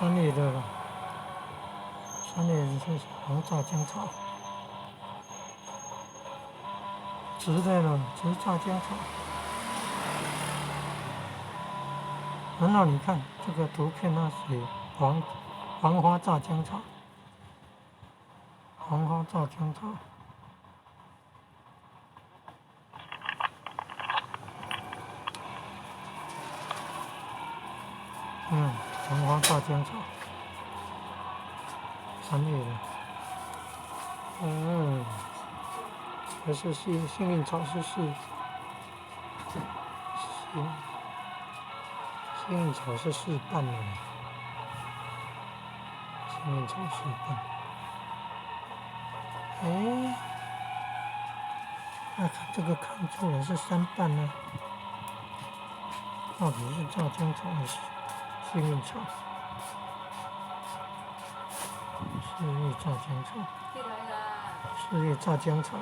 三葉的啦，三葉是紅炸漿草，直的了，直炸漿草。然後你看這個圖片，那寫黃黃花炸漿草，黃花炸漿草。嗯，黃花炸漿草，三葉的。嗯，還是幸運草是四，幸運草是四瓣的，幸運草四瓣。哎，那看這個看出來是三瓣呢，到底是炸漿草還是幸運草？四葉炸漿草，四葉炸漿草。